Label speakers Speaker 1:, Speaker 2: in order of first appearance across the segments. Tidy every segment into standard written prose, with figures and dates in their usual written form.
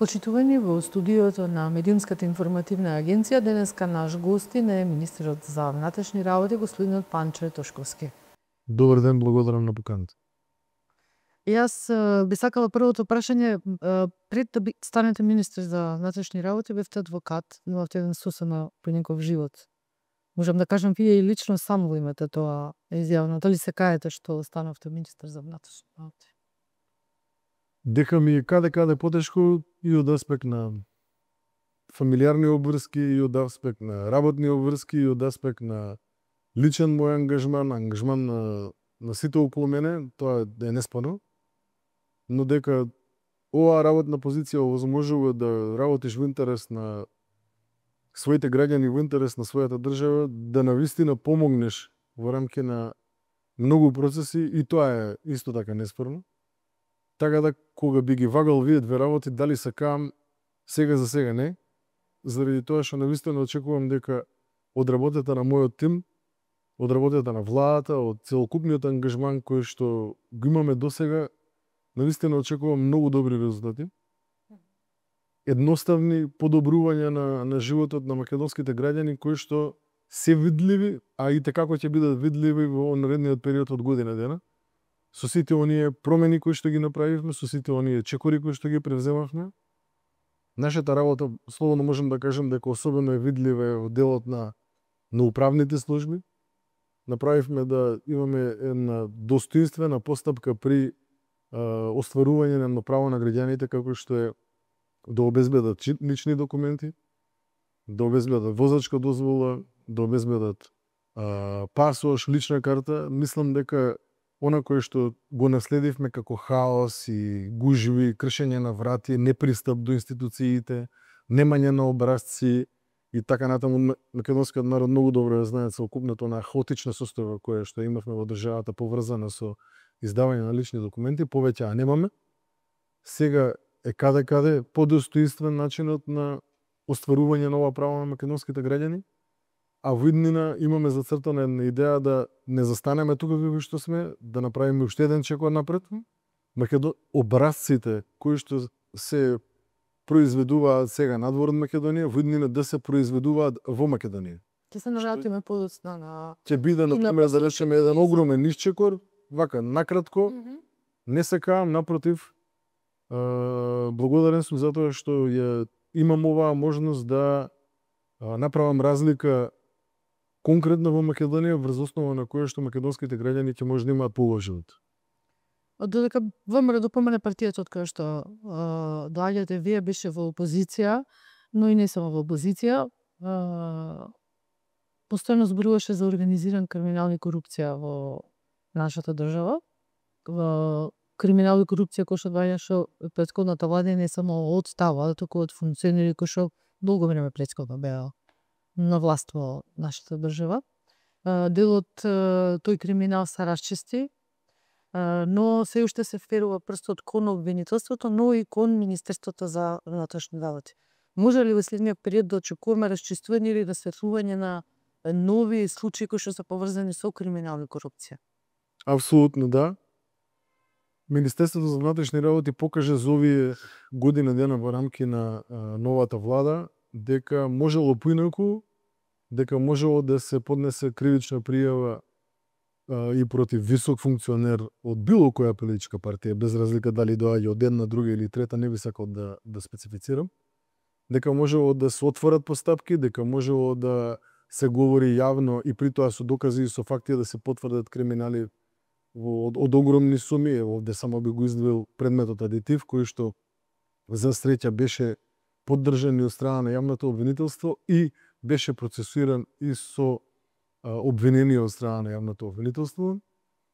Speaker 1: Почитувани во студиото на Медиумската информативна агенција, денеска наш гостин е министерот за внатрешни работи, господинот Панчо Тошковски.
Speaker 2: Добар ден, благодарам на поканата.
Speaker 1: Јас би сакала првото прашање, пред да станете министер за внатрешни работи, бевте адвокат, имавте еден сосема поинаков живот. Можам да кажам, вие и лично сам го имате тоа изјавено. Дали се каете што станавте министер за внатрешни работи?
Speaker 2: Дека ми е каде потешко и од аспект на фамилиарни обврски, и од аспект на работни обврски, и од аспект на личен мој ангажман на сите околу мене, тоа е неспорно. Но дека оваа работна позиција овозможува да работиш во интерес на своите граѓани, во интерес на својата држава, да навистина помогнеш во рамки на многу процеси, и тоа е исто така неспорно. Така да, кога би ги вагал вие две работи, дали сакам, сега за сега не, заради тоа што навистина очекувам дека од работата на мојот тим, од работата на владата, од целокупниот ангажман кој што го имаме досега, навистина очекувам многу добри резултати. Едноставни подобрувања на животот на македонските граѓани кои што се видливи, а и како ќе бидат видливи во наредниот период од година дена. Со сите оние промени кои што ги направивме, со сите оние чекори кои што ги превземавме, нашата работа, слободно можем да кажем дека особено е видлива во делот на управните служби. Направивме да имаме една достоинствена постапка при остварување на право на граѓаните, како што е да обезбедат лични документи, да обезбедат возачка дозвола, да обезбедат пасош, лична карта. Мислам дека она кое што го наследивме како хаос и гужви, кршење на врати, непристап до институциите, немање на образци и така натаму, македонскиот народ многу добро ја знае целокупната на хаотична состојба која што имавме во државата поврзана со издавање на лични документи, повеќе немаме. Сега е каде подостоинствен начинот на остварување на ова право на македонските граѓани. А во иднина имаме зацртана една идеја да не застанеме тука како што сме, да направиме уште еден чекор напред. Образците кои што се произведуваат сега надвор од Македонија, во иднина да се произведуваат во Македонија.
Speaker 1: Ќе се навратиме подоцна на...
Speaker 2: Ќе биде, например, да речеме еден огромен исчекор, вака, накратко, не сакам, напротив, благодарен сум за тоа што имам оваа можност да направам разлика конкретно во Македонија, врз основа на која што македонските граѓани ќе може да имаат поубав живот.
Speaker 1: Додека ВМРО допомене партијата од која што доаѓате вие, беше во опозиција, но и не само во опозиција, постојано зборуваше за организиран криминал и корупција во нашата држава. Криминал и корупција кој што доаѓаше од претходната влада, не само од таа, туку од функционери кои што долго време претходно беа на власт во нашата држава. Дел од тој криминал се расчисти, но се уште се вперува прстот кон обвинителството, но и кон Министерството за внатрешни работи. Може ли во следниот период да очекуваме расчистување или расветлување на нови случаи кои што се поврзани со криминал и корупција?
Speaker 2: Апсолутно да. Министерството за внатрешни работи покажа за овие година дена во рамки на новата влада дека можело поинаку, дека можело да се поднесе кривична пријава и против висок функционер од било која политичка партија, без разлика дали доаѓа од една, друга или трета, не би сакал да специфицирам. Дека можело да се отворат постапки, дека можело да се говори јавно и при тоа со докази и со факти да се потврдат криминали од огромни суми. Овде само би го издвоил предметот адитив, кој што за среќа беше поддржан и од страна на јавното обвинителство и беше процесуиран и со обвинени од страна на јавното обвинителство,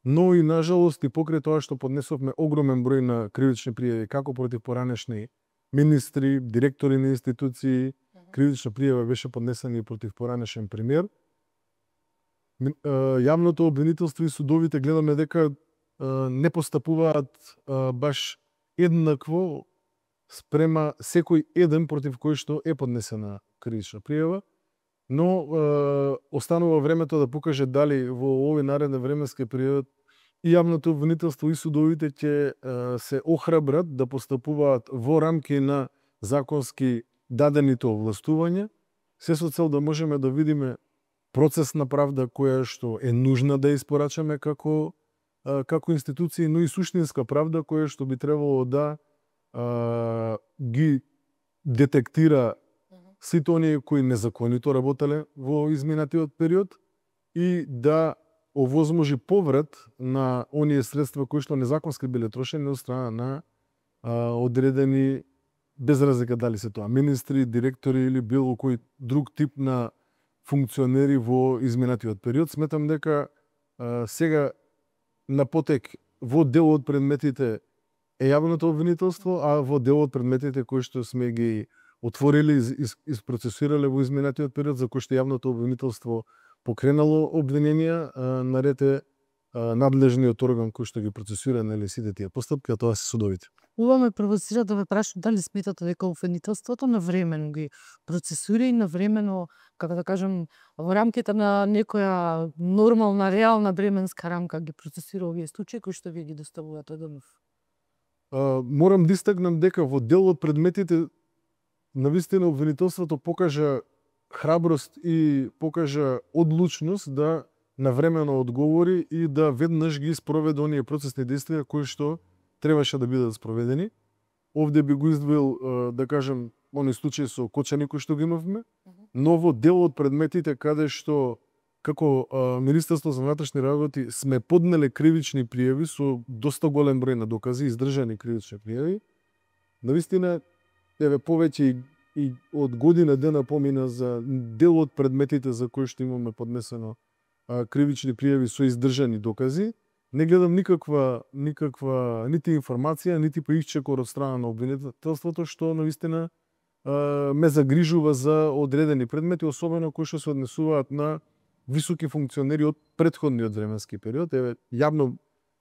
Speaker 2: но и нажалост и покрај тоа што поднесовме огромен број на кривични пријави како против поранешни министри, директори на институции, кривична пријава беше поднесена и против поранешен премиер. Јавното обвинителство и судовите гледаме дека не постапуваат баш еднакво спрема секој еден против кој што е поднесена кривична пријава, но останува времето да покаже дали во овој нареден временски период и јавното обвинителство и судовите ќе се охрабрат да постапуваат во рамки на законски дадените овластувања, се со цел да можеме да видиме процесна правда која што е нужна да испорачаме како институции, но и суштинска правда која што би требало да ги детектира сите оние кои незаконито работеле во изминатиот период и да овозможи поврат на оние средства кои што незаконски биле трошени од страна на одредени, без разлика дали се тоа министри, директори или било кој друг тип на функционери во изминатиот период. Сметам дека сега на потек во дел од предметите е јавното обвинителство, а во дел од предметите кои што сме ги отворили и испроцесирале во изминатиот период, за кои што јавното обвинителство покренало обвиненија, нарете надлежниот орган кој што ги процесира сите тие постапки, а тоа се судовите.
Speaker 1: Ова ме провоцира да ве прашам дали сметате дека обвинителството навремено ги процесуира и навремено, како да кажам, во рамките на некоја нормална, реална временска рамка ги процесира овие случаи кои што вие ги доставувате до НУФ?
Speaker 2: Морам да истакнам дека во дел од предметите навистина обвинителството покажа храброст и покажа одлучност да навремено одговори и да веднаш ги спроведе оние процесни действија кои што требаше да бидат спроведени. Овде би го издвоил, да кажем, оној случај со Кочани кој што го имавме, но во дел од предметите каде што како Министерство за внатрешни работи сме поднеле кривични пријави со доста голем број на докази, издржани кривични пријави, навистина еве повеќе и од година дена помина за дел од предметите за кои што имаме поднесено кривични пријави со издржани докази. Не гледам никаква нити информација, нити поисчекор од страна на обвинителството што навистина ме загрижува за одредени предмети, особено кои што се однесуваат на високи функционери од претходниот временски период. Еве јавно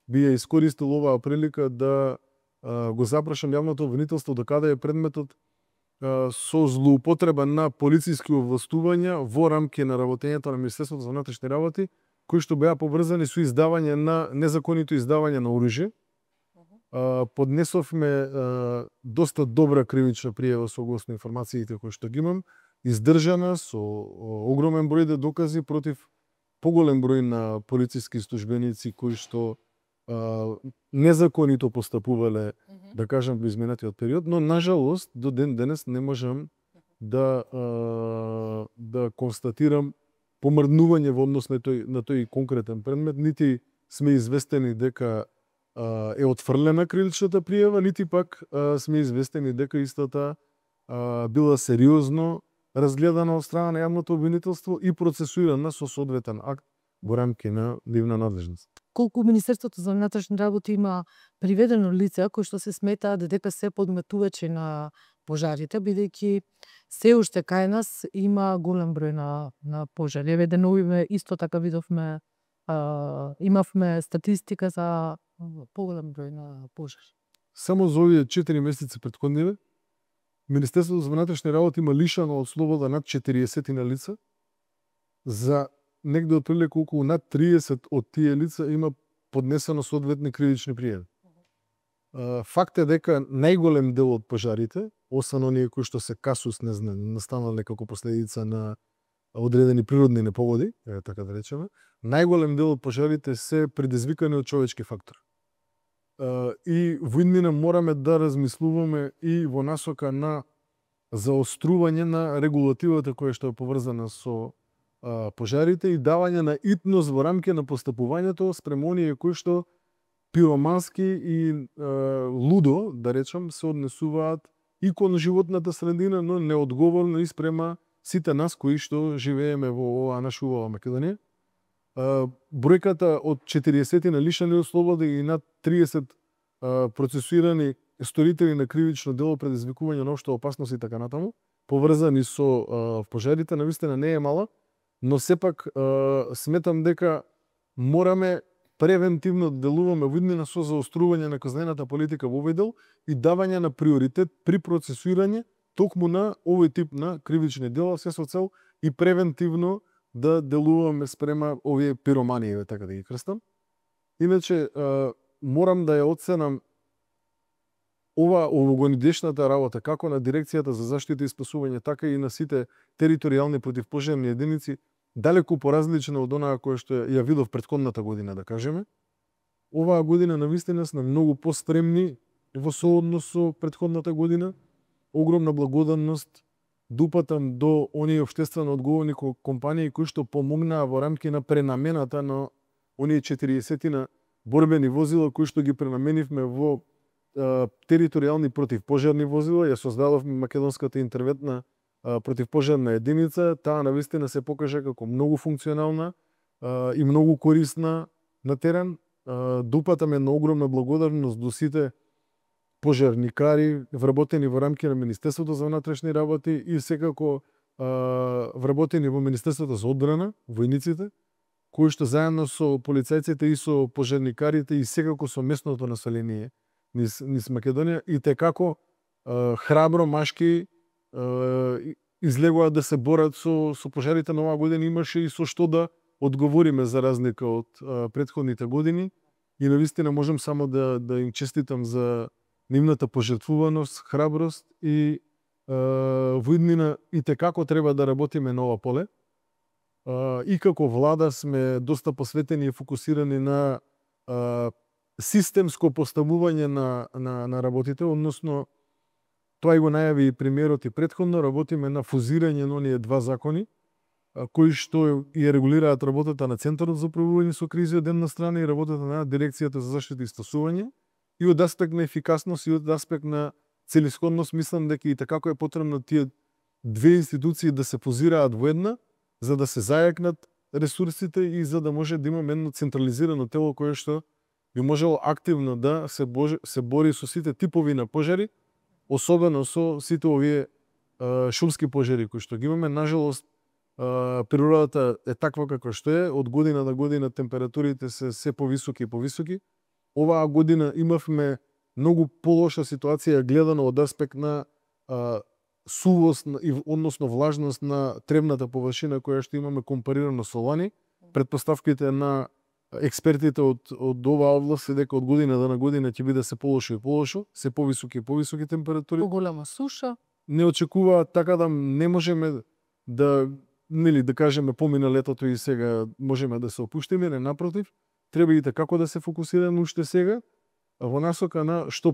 Speaker 2: би ја искористил оваа прилика да го запрашам јавното обвинителство до каде е предметот со злоупотреба на полициски овластувања во рамки на работењето на Министерството за внатрешни работи, кои што беа поврзани со издавање на незаконито издавање на оружје. Поднесовме доста добра кривична пријава согласно информациите кои што ги имам, издржана со огромен број докази против поголем број на полициски службеници кои што незаконито постапувале, да кажам, во изминатиот период, но нажалост до ден денес не можам да констатирам помрднување во однос на тој конкретен предмет, нити сме известени дека е отфрлена кривичната пријава, нити пак сме известени дека истата била сериозно разгледана од страна на јавното обвинителство и процесуирана со соодветен акт во рамки на нивна надлежност.
Speaker 1: Колку Министерството за внатрешни работи има приведено лица кои што се сметаат дека се подметувачи на пожарите, бидејќи се уште кај нас има голем број на пожари. Еве деновиве исто така видовме, имавме статистика за поголем број на пожари.
Speaker 2: Само за овие 4 месеци претходниве, Министерството за внатрешни работи има лишено од слобода над 40 на лица. За негде отприлика околу над 30 од тие лица има поднесено соодветни кривични пријави. Факт е дека најголем дел од пожарите, освен оние кои што се касус настанале како последица на одредени природни непогоди, така да речеме, најголем дел од пожарите се предизвикани од човечки фактор. И во иднина мораме да размислуваме и во насока на заострување на регулативата која што е поврзана со пожарите и давање на итност во рамки на постапувањето спрема оние кои што пиромански и лудо, да речам, се однесуваат и кон животната средина, но неодговорно и спрема сите нас кои што живееме во оваа наша убава Македонија. Бројката од 40 на лишени од слобода и над 30 процесуирани сторители на кривично дело предизвикување на општа опасност и така натаму, поврзани со пожарите, навистина не е мала, но сепак сметам дека мораме превентивно да делуваме во иднина со заострување на казнената политика во овој дел и давање на приоритет при процесуирање токму на овој тип на кривични дела, се со цел и превентивно да делуваме спрема овие пиромании, така да ги крстам. Иначе, морам да ја оценам ова овогодишната работа, како на дирекцијата за заштита и спасување, така и на сите територијални противпожарни единици, далеку поразлична од онаа која што ја видов претходната година, да кажеме. Оваа година навистина сме многу поспремни во сооднос со претходната година. Огромна благодарност дупатам до оние општествено одговорни компании кои што помогнаа во рамки на пренамената на оние 40 борбени возила кои што ги пренаменивме во територијални противпожарни возила. Ја создадовме македонската интервентна противпожарна единица. Таа навистина се покажа како многу функционална и многу корисна на терен. Дупатаме на огромна благодарност до сите пожарникари вработени во рамки на Министерството за внатрешни работи и секако вработени во Министерството за одбрана, војниците, кои што заедно со полицајците и со пожарникарите и секако со местното население низ Македонија и текако храбро машки излегуваат да се борат со пожарите на оваа година. Имаше и со што да одговориме за разлика од претходните години и навистина можам само да им честитам за нивната пожртвуваност, храброст и во иднина и текако треба да работиме на ова поле. И како влада сме доста посветени и фокусирани на системско поставување на работите, односно тоа и го најави и премиерот и претходно, работиме на фузирање на оние два закони кои што ја регулираат работата на Центарот за управување со кризи од една страна и работата на Дирекцијата за заштита и спасување. И од аспект на ефикасност и од аспект на целисходност мислам дека и такако е потребно тие две институции да се фузираат во една, за да се зајакнат ресурсите и за да може да имаме едно централизирано тело кое што би можело активно да се бори со сите типови на пожари, особено со сите овие шумски пожари кои што ги имаме. Нажалост, природата е таква како што е, од година на година температурите се повисоки и повисоки. Оваа година имавме многу полоша ситуација гледано од аспект на сувост и односно влажност на тревната површина која што имаме компарирано со лани. Претпоставките на експертите од оваа област е дека од година на година ќе биде се полошо и полошо, се повисоки и повисоки температури.
Speaker 1: Поголема суша.
Speaker 2: Не очекуваат, така да не можеме да кажеме помина летото и сега можеме да се опуштиме, не, напротив, треба и како да се фокусираме уште сега во насока на што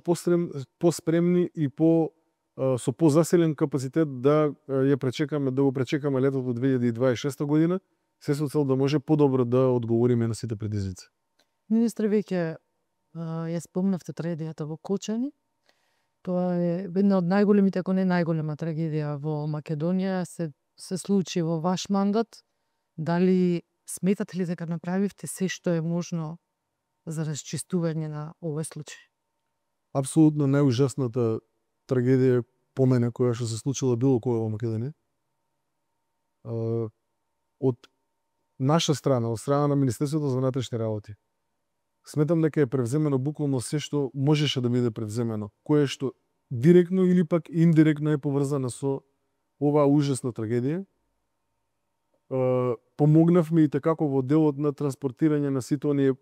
Speaker 2: поспремни и со позаселен капацитет да го пречекаме летото 2026 година, се со цел да може подобро да одговориме на сите предизвици.
Speaker 1: Министре, веќе ја спомнавте трагедијата во Кочани. Тоа е една од најголемите, ако не најголема трагедија во Македонија, се случи во ваш мандат. Дали сметате ли дека направивте се што е можно за расчистување на овој случај?
Speaker 2: Апсолутно најужасната трагедија по мене која што се случила било кога во Македонија. Од наша страна, од страна на Министерството за внатрешни работи, сметам дека е превземено буквално се што можеше да биде превземено, кое што директно или пак индиректно е поврзано со оваа ужасна трагедија. Помогнавме и такако во делот на транспортирање на сите оние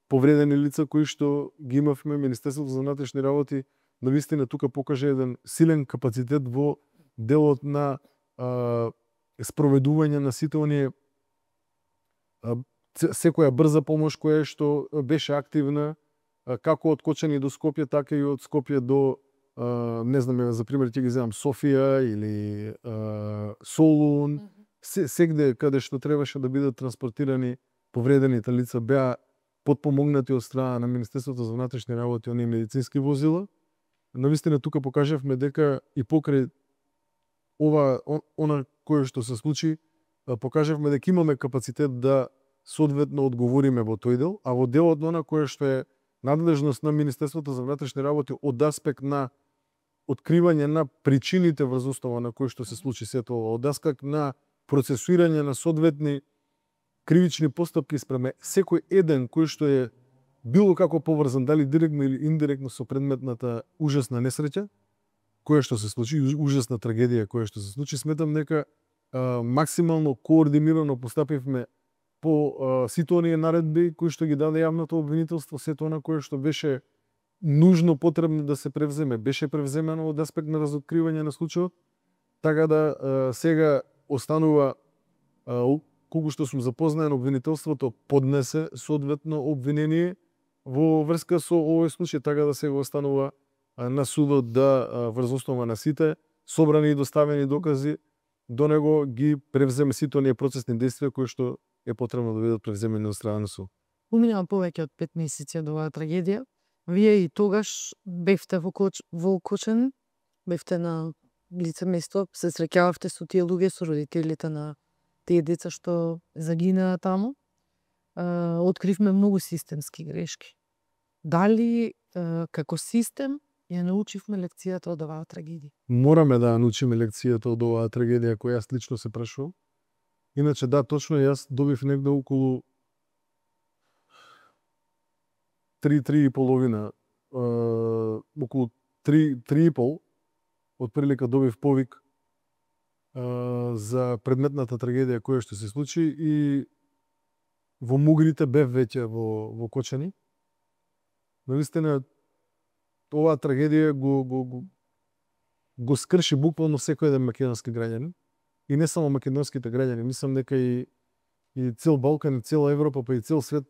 Speaker 2: повредени лица кои што ги имавме. Министерството за внатрешни работи навистина тука покажа еден силен капацитет во делот на спроведување на сите оние секоја брза помош која што беше активна како од Кочани до Скопје, така и од Скопје до не знам, за пример ќе ги земам Софија или Солун. Сегде каде што требаше да бидат транспортирани повредените лица беа подпомогнати од страна на Министерството за внатрешни работи оние медицински возила. Навистина тука покажавме дека и покрај она кое што се случи, покажавме дека имаме капацитет да соодветно одговориме во тој дел, а во делот на она кое што е надлежност на Министерството за внатрешни работи од аспект на откривање на причините врз основа на кои што се случи сето ова, од аспект на процесуирање на соодветни кривични постапки спрема секој еден кој што е било како поврзан, дали директно или индиректно со предметната ужасна несреќа која што се случи, ужасна трагедија која што се случи. Сметам дека максимално координирано постапивме по сите оние наредби кои што ги даде јавното обвинителство, сето она кое што беше нужно потребно да се превземе. Беше превземено од аспект на разоткривање на случајот, така да сега останува колку што сум запознаен, обвинителството поднесе соодветно обвинение во врска со овој случај, така да сега останува на судот да врз основа на сите собрани и доставени докази до него ги превземе сите оние процесни действија кои што е потребно да бидат превземени од страна на суд.
Speaker 1: Поминаа повеќе од 5 месеци од оваа трагедија. Вие и тогаш бевте во Кочани, бевте на лице место, се среќававте со тие луѓе, со родителите на тие деца што загинаа таму. Откривме многу системски грешки. Дали како систем ја научивме лекцијата од оваа трагедија?
Speaker 2: Мораме да научиме лекцијата од оваа трагедија која јас лично се прашувам. Иначе да, точно јас добив негде околу 3,5, околу 3,5 отприлика добив повик за предметната трагедија која што се случи и во Мугрите бев веќе во Кочани. Навистина оваа трагедија го скрши буквално секој еден македонски граѓанин и не само македонските граѓани, мислам дека и цел Балкан, и цела Европа, па и цел свет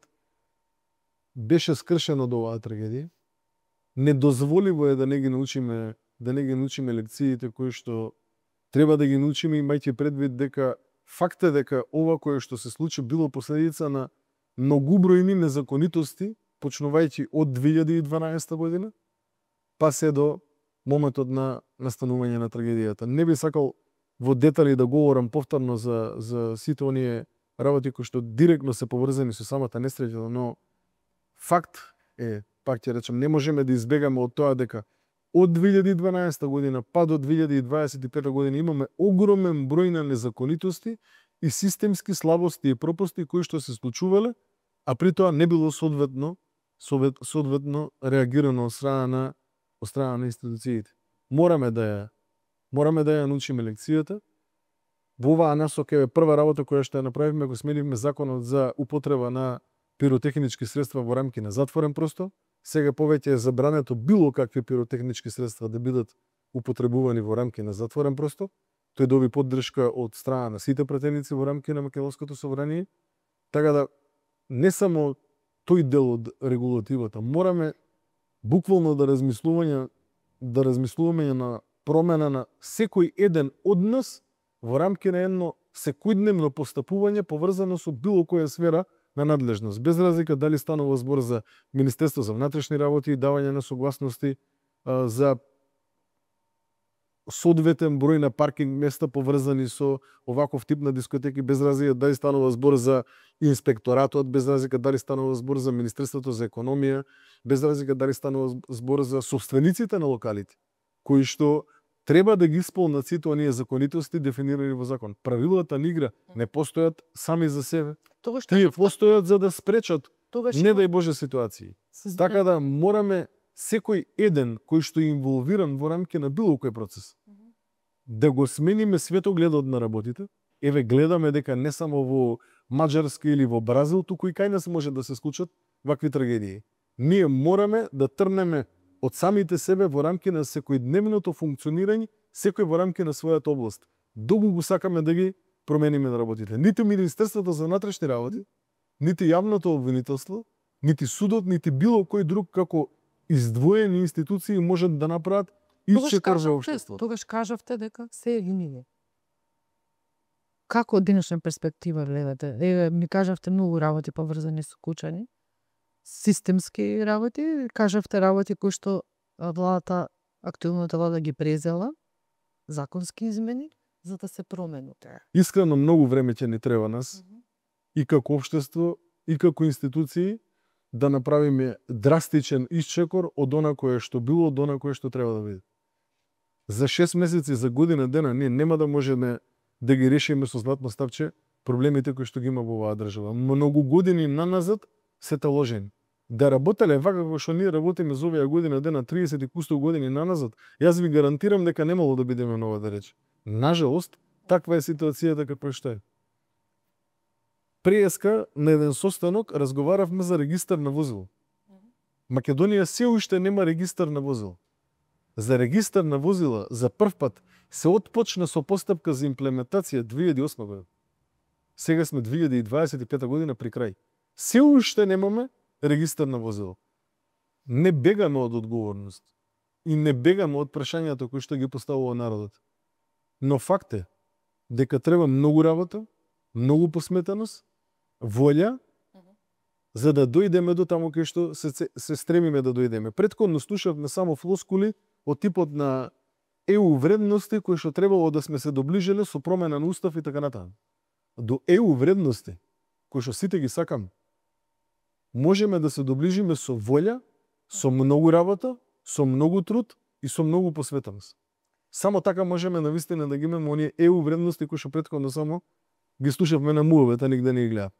Speaker 2: беше скршен од оваа трагедија. Недозволиво е да не ги научиме лекциите кои што треба да ги научиме, имајќи предвид дека факт е дека ова кое што се случи било последица на многубројни незаконитости, почнувајќи од 2012 година, па се до моментот на настанување на трагедијата. Не би сакал во детали да говорам повторно за сите оние работи кои што директно се поврзани со самата несреќа, но факт е, пак ќе речем, не можеме да избегаме од тоа дека од 2012 година па до 2025 година имаме огромен број на незаконитости и системски слабости и пропусти кои што се случувале, а при тоа не било соодветно реагирано од страна на институциите. Мораме да ја научиме лекцијата. Во оваа насока е прва работа која што ја направивме, го сменивме законот за употреба на пиротехнички средства во рамки на затворен простор. Сега повеќе е забрането било какви пиротехнички средства да бидат употребувани во рамки на затворен простор. Тој доби поддршка од страна на сите пратеници во рамки на Македонското собрание. Така да не само тој дел од регулативата, мораме буквално да размислуваме на промена на секој еден од нас во рамки на едно секојдневно постапување поврзано со било која сфера на надлежност, без разлика дали станува збор за Министерство за внатрешни работи и давање на согласности за соодветен број на паркинг места поврзани со оваков тип на дискотеки, без разлика дали станува збор за инспекторатот, без разлика дали станува збор за Министерството за економија, без разлика дали станува збор за собствениците на локалите, кои што треба да ги исполнат сите оние законитости дефинирани во закон. Правилата на игра не постојат сами за себе. Тие постојат за да спречат не дај Боже ситуации. Така да мораме секој еден кој што е инволвиран во рамки на било кој процес да го смениме светогледот на работите. Еве гледаме дека не само во Маđарска или во Бразил, туку и кај нас може да се случат вакви трагедии. Ние мораме да трнеме од самите себе во рамки на секојдневното функционирање, секој во рамки на својата област. Долго го сакаме да ги промениме на работите. Ниту Министерството за внатрешни работи, нити јавното обвинителство, нити судот, нити било кој друг како издвоени институции можат да направат исчекор за општеството.
Speaker 1: Тогаш кажавте дека се елиминира. Како од денешна перспектива гледате? Еве ми кажавте многу работи поврзани со Кочани, системски работи, кажавте работи кои што владата, актуелната влада ги презела, законски измени, за да се променат.
Speaker 2: Искрено многу време ќе ни треба нас, и како општество, и како институции, да направиме драстичен исчекор од она кое што било, од она кое што треба да биде. За 6 месеци, за година дена, ние нема да можеме да ги решиме со златно ставче проблемите кои што ги има во оваа држава. Многу години наназад се таложени. Да работеле вака како што ние работиме за оваа година дена, 30 и кусто години наназад, јас ви гарантирам дека немало да бидеме нова да рече. Нажалост, таква е ситуацијата како што е. Преска на еден состанок разговаравме за регистар на возило. Македонија се уште нема регистар на возила. За регистар на возила за прв пат се отпочна со постапка за имплементација 2008 година. Сега сме 2025 година при крај. Се уште немаме регистар на возила. Не бегаме од одговорност и не бегаме од прашањата кои што ги поставува народот. Но факт е дека треба многу работа, многу посметаност, волја, за да дојдеме до таму кај што се стремиме да дојдеме. Претходно слушавме само флоскули од типот на ЕУ вредности кои што требало да сме се доближиле со промена на устав и така натаму. До ЕУ вредности кои што сите ги сакаме, можеме да се доближиме со волја, со многу работа, со многу труд и со многу посветеност. Само така можеме навистина да ги имаме оние ЕУ вредности кои што претходно само ги слушавме на муавета, нигде не ги гледам.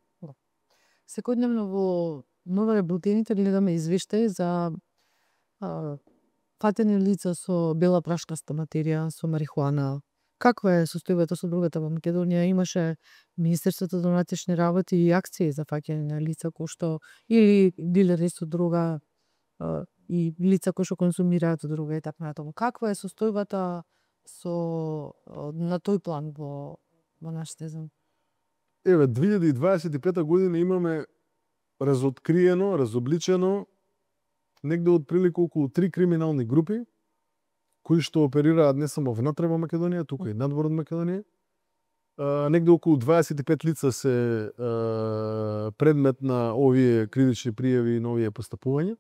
Speaker 1: Секојдневно во новите булетините гледаме извештаи за фатени лица со бела прашкаста материја, со марихуана. Каква е состојбата со другата во Македонија? Имаше Министерството за внатрешни работи и акции за фаќање на лица кои што или дилери со друга и лица кои што консумираат друга и така натаму. Каква е состојбата на тој план во нашите земји?
Speaker 2: Еве, 2025 година имаме разоткриено, разобличено негде од прилика околу 3 криминални групи кои што оперираат не само внатре во Македонија, туку и надвор од Македонија. Негде околу 25 лица се предмет на овие кривични пријави и на овие постапувања.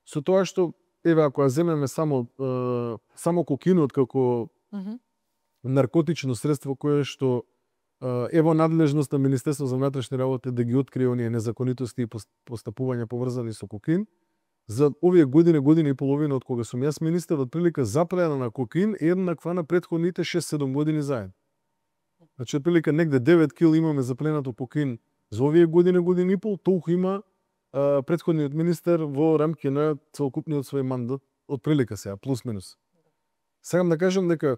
Speaker 2: Со тоа што, еве, ако ја земеме само кокинот како наркотично средство кое што е во надлежност на Министерството за внатрешни работи да ги открие оние незаконитости и постапувања поврзани со кокаин. За овие година и половина од кога сум јас министер, од прилика заплена на кокаин е еднаква на претходните 6-7 години заедно. Значи, од прилика негде 9 кил имаме запленато кокаин за овие година и пол, толку има претходниот министер во рамки на целокупниот свој мандат, од прилика сега, плюс-минус. Сакам да кажам дека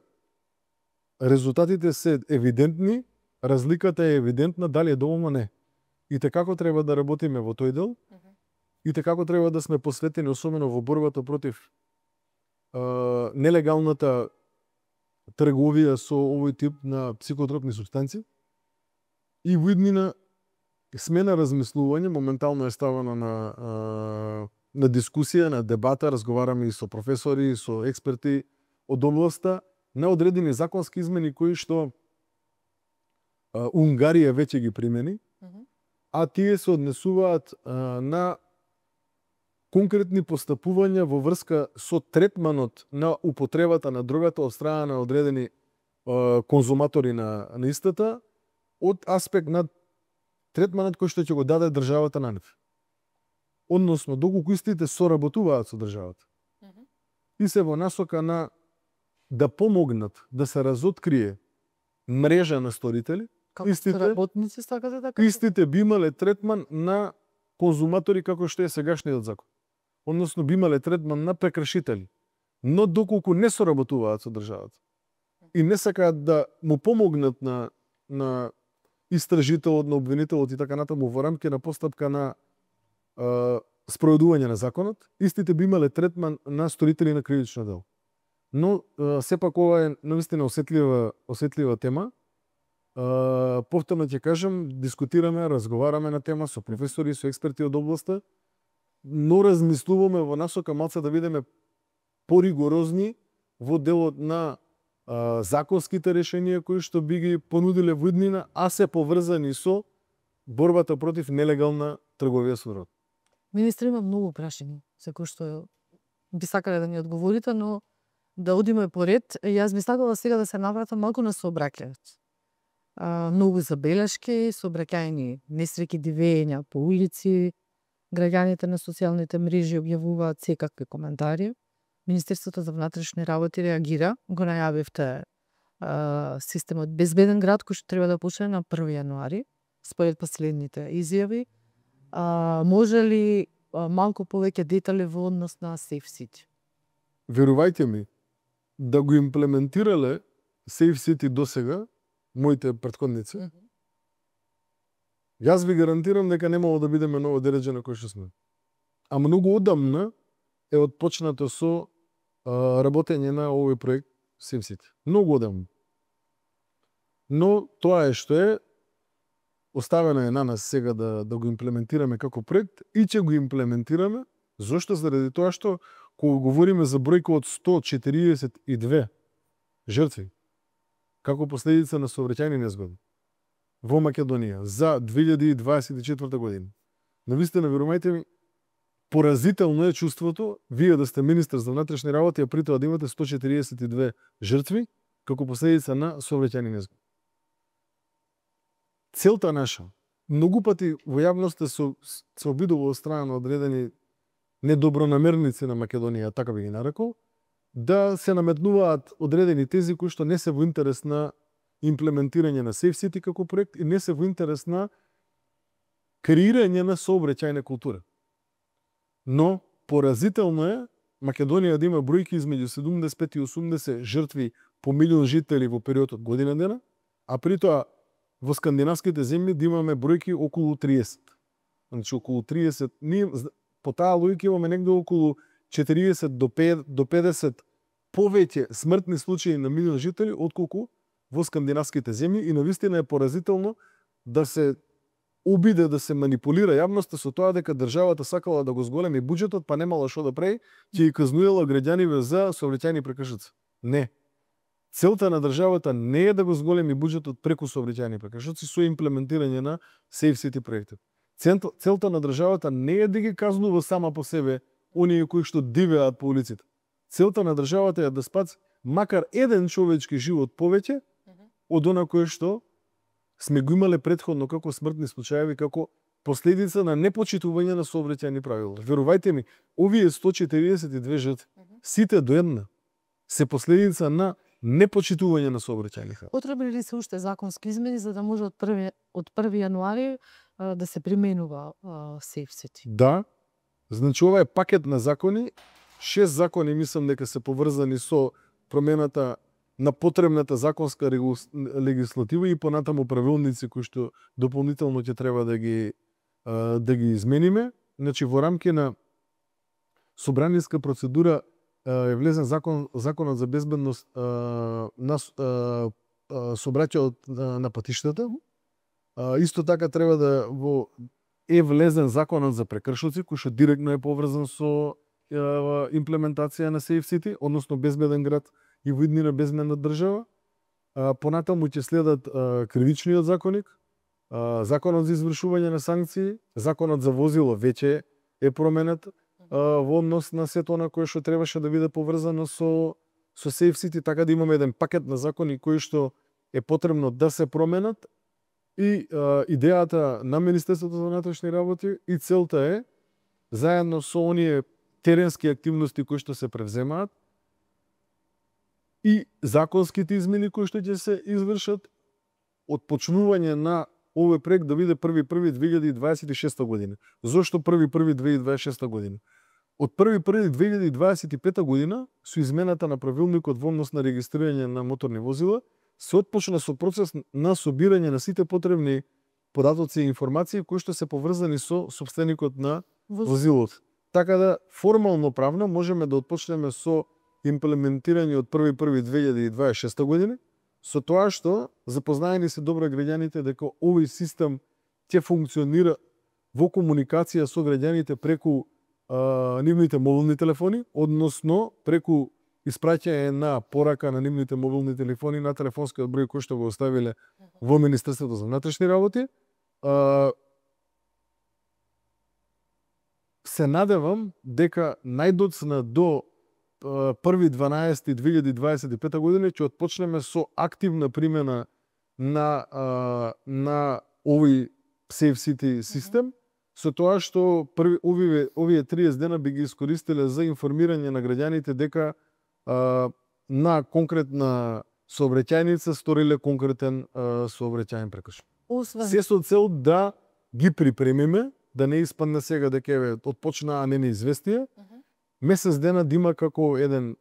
Speaker 2: резултатите се евидентни, разликата е евидентна, дали е доволно, не. И како треба да работиме во тој дел, и како треба да сме посветени, особено во борбата против нелегалната трговија со овој тип на психотропни супстанци. И во иднина сме на размислување, моментално е ставено на дискусија, на дебата, разговараме и со професори, и со експерти од областа, на одредени законски измени кои што Унгарија веќе ги примени, а тие се однесуваат на конкретни постапувања во врска со третманот на употребата на дрогата од страна на одредени конзуматори на истата, од аспект на третманот кој што ќе го даде државата на нив. Односно, доколку истите соработуваат со државата. И се во насока на да помогнат да се разоткрие мрежа на сторители,
Speaker 1: работници сакате така?
Speaker 2: Истите би имале третман на конзуматори како што е сегашниот закон. Односно би имале третман на прекршители. Но доколку не соработуваат со државата и не сакаат да му помогнат на истражителот, на обвинителот и така натаму во рамки на постапка на спроведување на законот, истите би имале третман на сторители на кривично дело. Но сепак ова е навистина осетлива тема. Повторно ќе кажам, дискутираме, разговараме на тема со професори, со експерти од областа, но размислуваме во насока малце да бидеме поригорозни во делот на законските решенија кои што би ги понудиле во иднина, а се поврзани со борбата против нелегална трговија со дрога.
Speaker 1: Министр, има многу прашања за кои што би сакале да ни одговорите, но да одиме поред. Јас би сакала сега да се навратам малку на сообраќајот. Многу забелешки, сообраќајни несреќи, дивења по улици, граѓаните на социјалните мрежи објавуваат секакви коментари. Министерството за внатрешни работи реагира, го најавивте системот Безбеден град кој што треба да почне на 1 јануари, според последните изјави. Може ли малку повеќе детали во однос на Safe City?
Speaker 2: Верувајте ми, да го имплементирале Safe City досега, моите претходници, јас ви гарантирам дека немало да бидеме ново дереđе на кој што сме. а многу одамна е отпочнато со работење на овој проект SafeCity. Многу одамна. Но тоа е што е, оставено е на нас сега да го имплементираме како проект и ќе го имплементираме. Зошто? Заради тоа што кога говориме за бројка од 142 жртви како последица на сообраќајни незгоди во Македонија за 2024 година. Навистина, верувајте ми, поразително е чувството вие да сте министар за внатрешни работи, а при тоа да имате 142 жртви како последица на сообраќајни незгоди. Целта наша, многу пати во јавноста се обидува од страна на одредени недобронамерници на Македонија, така би ги нарекол, да се наметнуваат одредени тези кои што не се во интерес на имплементирање на SafeCity како проект и не се во интерес на креирање на сообраќајна култура. Но поразително е Македонија да има бројки измеѓу 75 и 80 жртви по милион жители во период од година дена, а при тоа во скандинавските земји да имаме бројки околу 30. Значи околу 30, ние по таа логика имаме негде околу 40 до 50 повеќе смртни случаи на милион жители отколку во скандинавските земји и навистина е поразително да се обиде да се манипулира јавноста со тоа дека државата сакала да го зголеми буџетот, па немала што да прави, ќе ги казнувала граѓаниве за сообраќајни прекршоци. Не. Целта на државата не е да го зголеми буџетот преку сообраќајни прекршоци со имплементирање на SafeCity проектот. Целта на државата не е да ги казнува сама по себе оние кои што дивеат по улиците. Целта на државата е да спаси макар еден човечки живот повеќе од она кое што сме го имале претходно како смртни случаи, како последица на непочитување на сообраќајни правила. Верувајте ми, овие 142 жртви, сите до една, се последица на непочитување на сообраќајни правила.
Speaker 1: Потребни ли се уште законски измени за да може од 1 јануари да се применува SafeCity?
Speaker 2: Да. Значи ова е пакет на закони, 6 закони мислам дека се поврзани со промената на потребната законска легислатива и понатаму правилници кои што дополнително ќе треба да ги измениме. Значи во рамки на собраниска процедура е влезен законот за безбедност на сообраќајот на патиштата. Исто така треба да е влезен законот за прекршоци кој што директно е поврзан со имплементација на SafeCity, односно безбеден град и во иднина безбедна држава. Понатаму ќе следат кривичниот законник, законот за извршување на санкции, законот за возило веќе е променет во однос на сето она кое што требаше да биде поврзано со SafeCity, така да имаме еден пакет на закони кои што е потребно да се променат и идејата на Министерството за внатрешни работи и целта е заедно со оние теренски активности кои што се превземаат и законските измени кои што ќе се извршат од почнување на овој проект да биде 1.1.2026 година. Зошто 1.1.2026 година? Од 1.1.2025 година со измената на правилникот во однос на регистрирање на моторни возила се отпочна со процес на собирање на сите потребни податоци и информации кои што се поврзани со сопственикот на возилото. Така да формално правно можеме да отпочнеме со имплементирање од 1.1.2026 година, со тоа што запознаени се добро граѓаните дека овој систем ќе функционира во комуникација со граѓаните преку нивните мобилни телефони, односно преку испраќање на порака на нивните мобилни телефони на телефонскиот број кој што го оставиле во Министерството за внатрешни работи. Се надевам дека најдоцна до 1.12.2025 година ќе отпочнеме со активна примена на овој SafeCity систем, со тоа што овие 30 дена би ги искористиле за информирање на граѓаните дека на конкретна сообраќајница сториле конкретен сообраќајен прекршок. Се со цел да ги припремиме, да не испадне сега дека еве отпочнаа неизвестија, месец дена да има како еден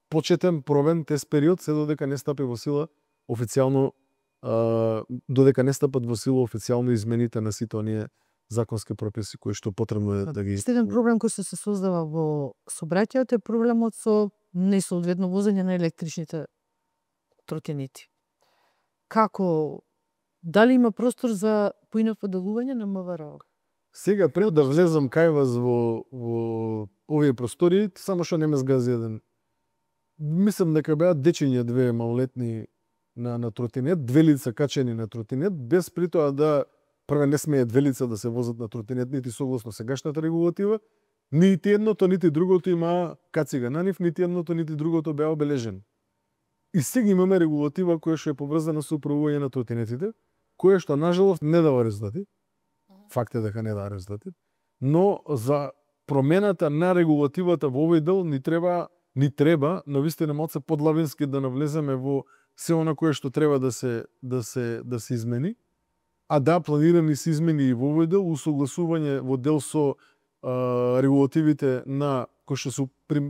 Speaker 2: почетен пробен тест период се додека не стапи во сила официјално додека не стапат во сила официјално измените на сите оние законски прописи кои што потребно е да ги
Speaker 1: Еден проблем кој се создава во сообраќајот е проблемот со несоодветно возење на електричните тротинети. Како, дали има простор за поинако делување на МВР?
Speaker 2: Сега пред да влезам кај вас во овие простори, само што не ме згази еден. Мислам дека беа дечиња две малолетни на тротинет, две лица качени на тротинет, без при тоа да прве не смеат две лица да се возат на тротинет, нити согласно сегашната регулатива, нити едното, нити другото има кацига на нив, нити едното, нити другото беа обележени. И сега имаме регулатива која што е поврзана со управување на тротинетите, која што нажалост не дава резултати. Факт е дека не дава резултати, но за промената на регулативата во овој дел ни треба навистина малце подлабински да навлеземе во се она кое што треба да се измени, а да планирани се измени и во овој дел, усогласување во дел со регулативите на кои што се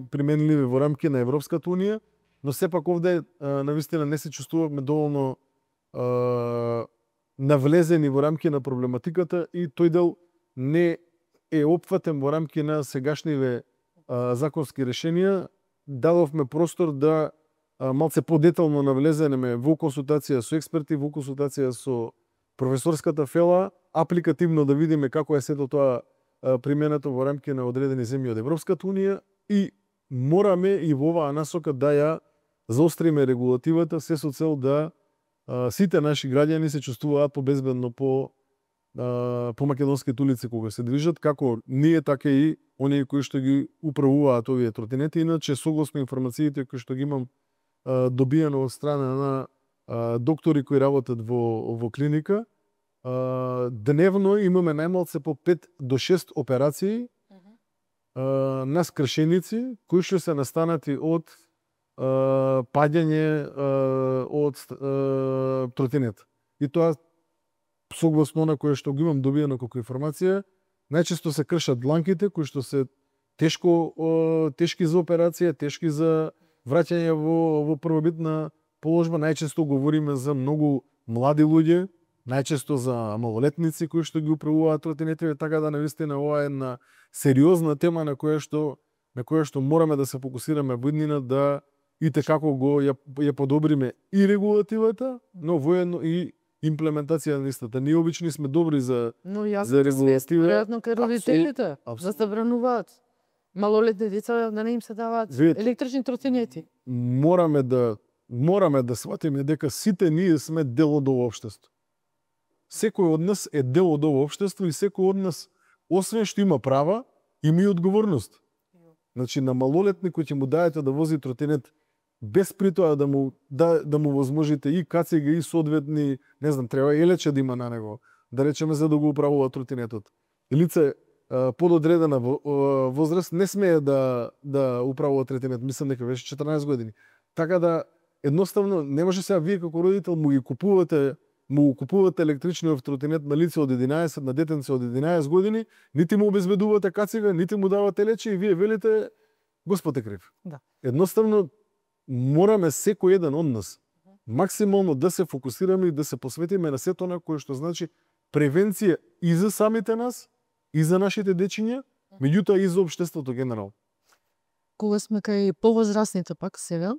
Speaker 2: применливи во рамки на Европската унија, но сепак овде навистина не се чувствуваме доволно навлезени во рамки на проблематиката и тој дел не е опфатен во рамки на сегашниве законски решенија. Дадовме простор да малце подетално навлеземе во консултација со експерти, во консултација со професорската фела, апликативно да видиме како е сето тоа применето во рамки на одредени земји од Европската унија и мораме и во оваа насока да ја заостриме регулативата се со цел да сите наши граѓани се чувствуваат побезбедно по македонските улици кога се движат, како ние така и оние кои што ги управуваат овие тротинети. Иначе согласно информациите кои што ги имам добиено од страна на доктори кои работат во клиника, дневно имаме најмалце по 5 до 6 операции на скршеници кои што се настанати од паѓање од тротинет. И тоа согласно на кое што го имам добиено како информација, најчесто се кршат дланките кои што се тешки за операција, тешки за враќање во првобитна положба. Најчесто говориме за многу млади луѓе, најчесто за малолетници кои што ги управуваат тротинетите, така да навистина ова е една сериозна тема на која што мораме да се фокусираме во иднина да и како ја подобриме и регулативата, но воедно и имплементација на истата. Ние обични сме добри за регулатива.
Speaker 1: Веројатно кај родителите да забрануваат малолетни деца да не им се даваат електрични тротинети.
Speaker 2: Мораме да сватиме дека сите ние сме дел од ова општество. Секој од нас е дел од ова општество и секој од нас, освен што има права, има и одговорност. Значи на малолетник кој ќе му даете да вози тротинет без при тоа да му возможите и кацига и соодветни, не знам, треба и лече да има на него, да речеме за да го управува тротинетот. Лице пододредена возраст не смее да управува тротинет, мислам дека беше 14 години. Така да едноставно не може сега вие како родител му купувате електричниот тротинет на лице од 11, на детенце од 11 години, нити му обезбедувате кацига, нити му давате лече и вие велите Господ е крив.
Speaker 1: Да.
Speaker 2: Едноставно мораме секој еден од нас максимално да се фокусираме и да се посветиме на сето на кое што значи превенција и за самите нас, и за нашите дечиња, меѓутоа и за општеството генерално.
Speaker 1: Кога сме кај повозрастните пак сега,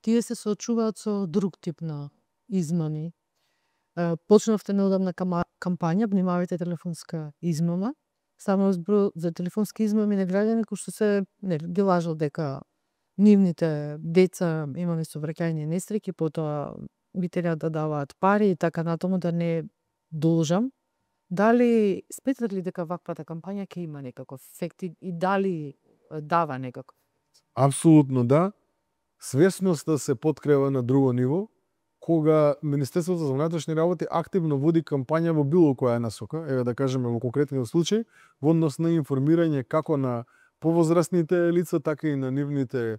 Speaker 1: тие се соочуваат со друг тип на измами. Почнавте неодамна кампања "Внимавајте телефонска измама". Само збор за телефонски измами на граѓани кои што се ги лажат дека нивните деца имале совраќајни несреќи, потоа би треба да даваат пари и така натаму, да не должам. Дали сметат ли дека ваквата кампања ќе има некаков ефект и дали дава некако?
Speaker 2: Апсолутно да. Свесноста се подкрива на друго ниво, кога Министерството за внатрешни работи активно води кампања во било која насока, еве да кажеме во конкретниот случај, во однос на информирање како на повозрастните лица, така и на нивните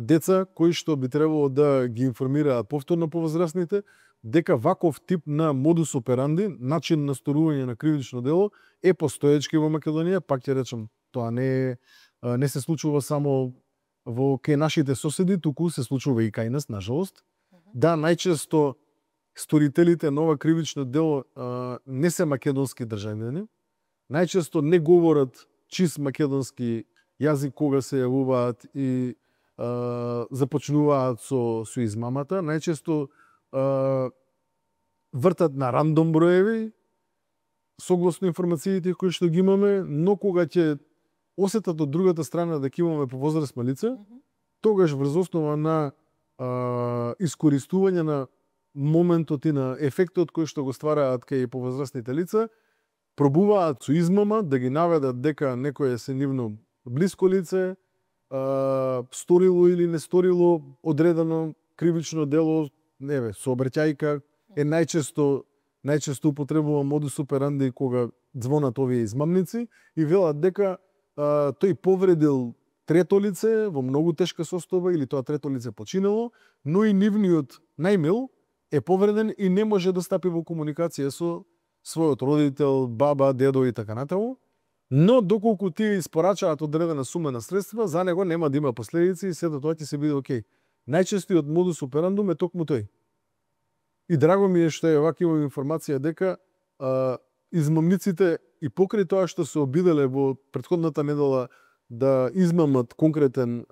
Speaker 2: деца, кои што би требало да ги информираат повторно повозрастните, дека ваков тип на модус операнди, начин на сторување на кривично дело, е постоечки во Македонија. Пак ќе речам, тоа не се случува само во кај нашите соседи, туку се случува и кај нас, нажалост. Да, најчесто сторителите на ова кривично дело не се македонски државјани, најчесто не говорат чист македонски јазик кога се јавуваат и започнуваат со измамата. Најчесто вртат на рандом броеви, согласно информациите кои што ги имаме, но кога ќе осетат од другата страна дека имаме повозрастно лице, тогаш врз основа на искористување на моментот и на ефектот кој што го ствараат кај повозрастните лица, пробуваат со измама да ги наведат дека некој е се нивно блиско лице, сторило или не сторило одредено кривично дело, сообраќајка е најчесто употребува модус операнди кога звонат овие измамници и велат дека тој повредил трето лице во многу тешка состојба или тоа трето лице починело, но и нивниот најмил е повреден и не може да стапи во комуникација со својот родител, баба, дедо и така натаму. Но доколку тие испорачаат одредена сума на средства, за него нема да има последици и сето тоа ќе се биде окей. Најчестиот модус операндум е токму тој. И драго ми е што е вака имам информација дека измамниците и покрај тоа што се обиделе во претходната недела да измамат конкретна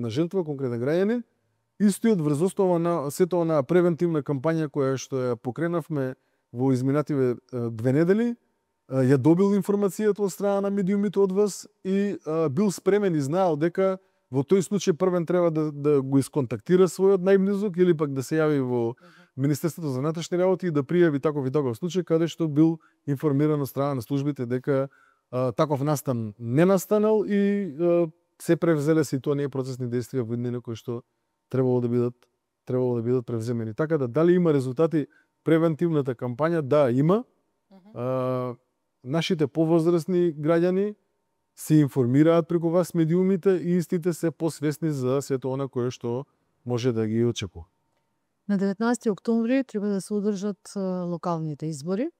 Speaker 2: жртва, конкретен граѓанин, истиот врз основа на сето на превентивна кампања која што ја покренавме во изминативе 2 недели, ја добил информацијата од страна на медиумите од вас и бил спремен и знаел дека во тој случај првен треба да го исконтактира својот најблизок или пак да се јави во Министерството за внатрешни работи и да пријави таков и таков случај каде што бил информиран од страна на службите дека таков настан не настанал и се превзеле се и тоа не е процесни действија во иднина кои што требало да бидат превземени. Така да дали има резултати превентивната кампања? Да, има. Нашите повозрастни граѓани се информираат преку вас медиумите и истите се посвесни за сето она кое што може да ги очекува.
Speaker 1: На 19 октомври треба да се одржат локалните избори.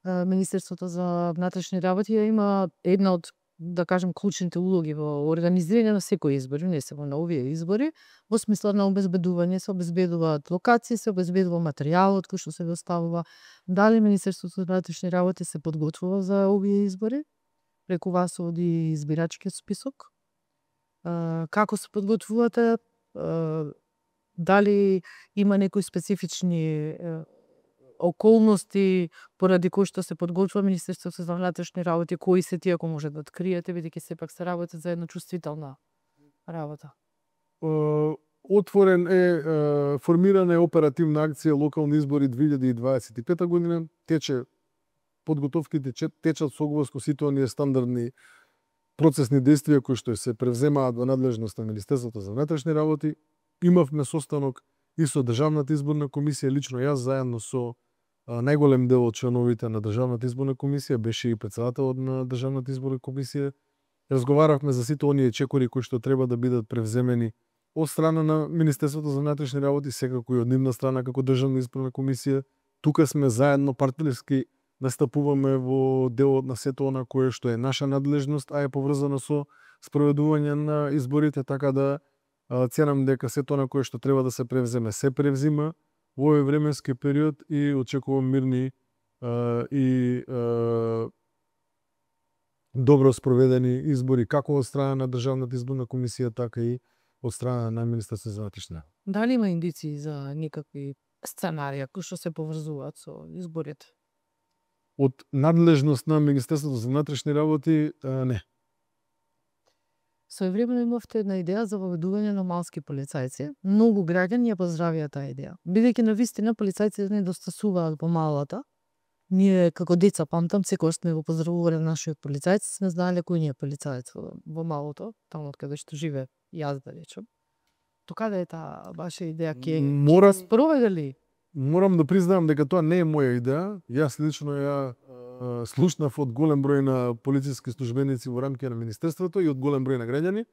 Speaker 1: Министерството за внатрешни работи има една од, да кажем, клучните улоги во организирање на секои избори, не само на овие избори, во смисла на обезбедување, се обезбедуваат локации, се обезбедува материјалот кој што се доставува. Дали Министерството за внатрешни работи се подготвува за овие избори? Преку вас оди избирачкиот список? Како се подготвувате? Дали има некои специфични околности поради кои што се подготвува Министерството за внатрешни работи, кои се тие, ако може да откриете, бидејќи сепак се работи за една чувствителна работа?
Speaker 2: Формирана е оперативна акција локални избори 2025 година. Подготовките течат согласно сите оние стандардни процесни действија кои што се превземаат во надлежност на Министерството за внатрешни работи. Имавме состанок и со Државната изборна комисија, лично јас заедно со најголем дел од членовите на Државната изборна комисија, беше и председателот на Државната изборна комисија. Разговаравме за сите оние чекори кои што треба да бидат превземени од страна на Министерството за внатрешни работи, секако и од нивна страна како Државна изборна комисија. Тука сме заедно партнерски настапуваме во делот на сето она кое што е наша надлежност, а е поврзано со спроведување на изборите, така да ценам дека сето она кое што треба да се превземе се превзима во овој временски период и очекувам мирни и добро спроведени избори како од страна на Државната изборна комисија, така и од страна на Министерството за внатрешни работи.
Speaker 1: Дали има индиции за никакви сценарија кои што се поврзуваат со изборите?
Speaker 2: Од надлежност на Министерството за внатрешни работи, не.
Speaker 1: Своевремено имавте една идеја за воведување на малски полицајци. Многу граѓани ја поздравија таа идеја. Бидејќи навистина полицајците недостасуваат во малата. Ние како деца памтам секогаш сме го поздравувале нашиот полицајец, сме знаеле кој ни е полицајец во малото, таму од каде што живе јас да речем. Докаде е таа ваша идеја ќе спроведе ли?
Speaker 2: Морам да признаам дека тоа не е моја идеја. Јас лично ја слушнав од голем број на полициски службеници во рамките на Министерството и од голем број на граѓани.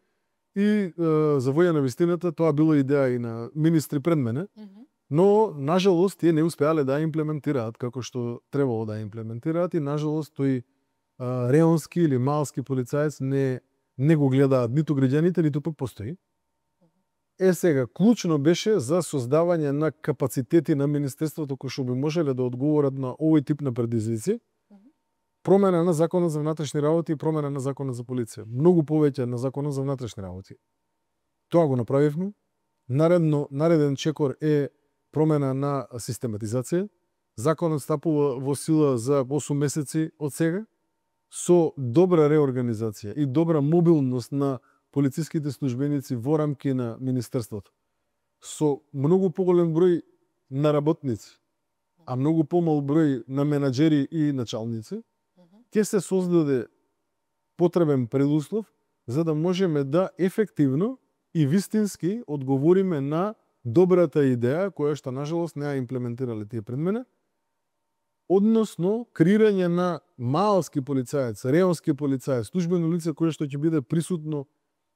Speaker 2: И за воја на вистината тоа било идеја и на министри пред мене, но нажалост тие не успеале да ја имплементираат како што требало да ја имплементираат и нажалост тој реонски или малски полицаец не го гледаат ниту граѓаните, ниту пак постои. Сега, клучно беше за создавање на капацитети на Министерството кои што би можеле да одговорат на овој тип на предизвици, промена на Законот за внатрешни работи и промена на Законот за полиција. Многу повеќе на Законот за внатрешни работи. Тоа го направивме. Нареден чекор е промена на систематизација. Законот стапува во сила за 8 месеци од сега, со добра реорганизација и добра мобилност на полициските службеници во рамки на Министерството. Со многу поголем број на работници, а многу помал број на менаџери и началници, ќе се создаде потребен предуслов за да можеме да ефективно и вистински одговориме на добрата идеја која што нажалост не ја имплементирале тие пред мене, односно креирање на малски полицаец, реонски полицаец, службено лице кое што ќе биде присутно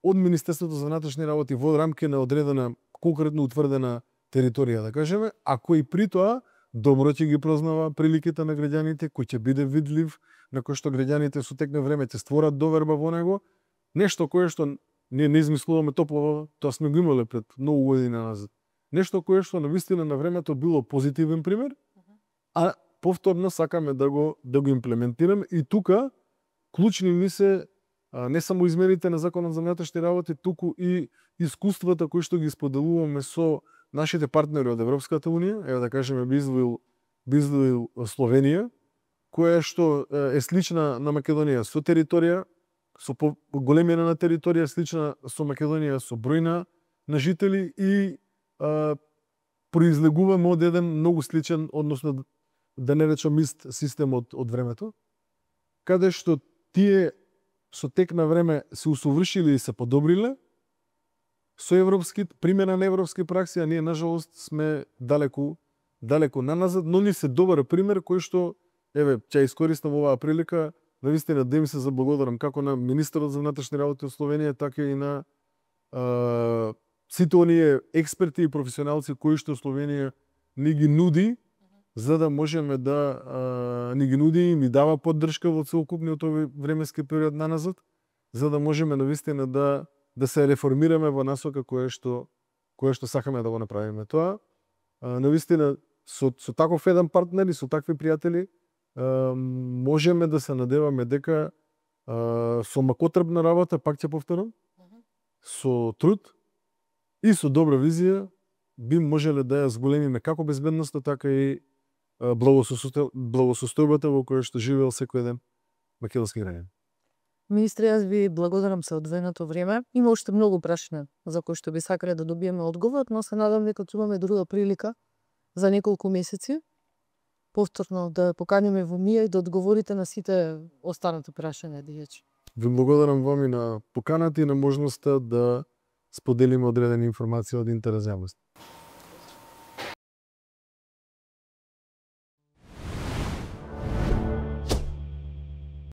Speaker 2: од Министерството за внатрешни работи во рамки на одредена конкретно утврдена територија, да кажеме, а кој при тоа добро ќе ги познава приликите на граѓаните, кој ќе биде видлив, на кој што граѓаните со тек на време ќе створат доверба во него, нешто кое што ние не измислуваме топла вода, тоа сме го имале пред многу години назад. Нешто кое што навистина на времето било позитивен пример, а повторно сакаме да го имплементираме и тука клучни ми се не само измените на Законот за внатрешни работи, туку и искуствата кои што ги споделуваме со нашите партнери од Европската унија, ево да кажеме би издвоил Словенија, која што е слична на Македонија со територија, со големина на територија, слична со Македонија со број на жители и произлегуваме од еден многу сличен, односно да не речам ист систем од времето, каде што тие со тек на време се усовршиле и се подобриле со примена на европски пракси, а ние нажалост сме далеку наназад, но ни се добар пример кој што еве ќе искористам оваа прилика навистина да им се заблагодарам како на министерот за внатрешни работи од Словенија, така и на сите оние експерти и професионалци кои што Словенија ни ги нуди, за да можеме да ни ги нуди и ни дава поддршка во целокупниот овој временски период наназад, за да можеме навистина да се реформираме во насока која што сакаме да го направиме. Тоа навистина со таков еден партнер и со такви пријатели можеме да се надеваме дека со макотребна работа, пак ќе повторам, со труд и со добра визија би можеле да ја зголемиме како безбедноста, така и благосостојбата во која што живеел секој ден македонски граѓани.
Speaker 1: Министре, јас ви благодарам за одвоеното време. Има уште многу прашања за кои што би сакале да добиеме одговор, но се надам дека ќе имаме друга прилика за неколку месеци повторно да поканиме во МИА и да одговорите на сите останати прашања дијачи.
Speaker 2: Ви благодарам вам и на поканата и на можноста да споделиме одредени информации од интерес за јавност.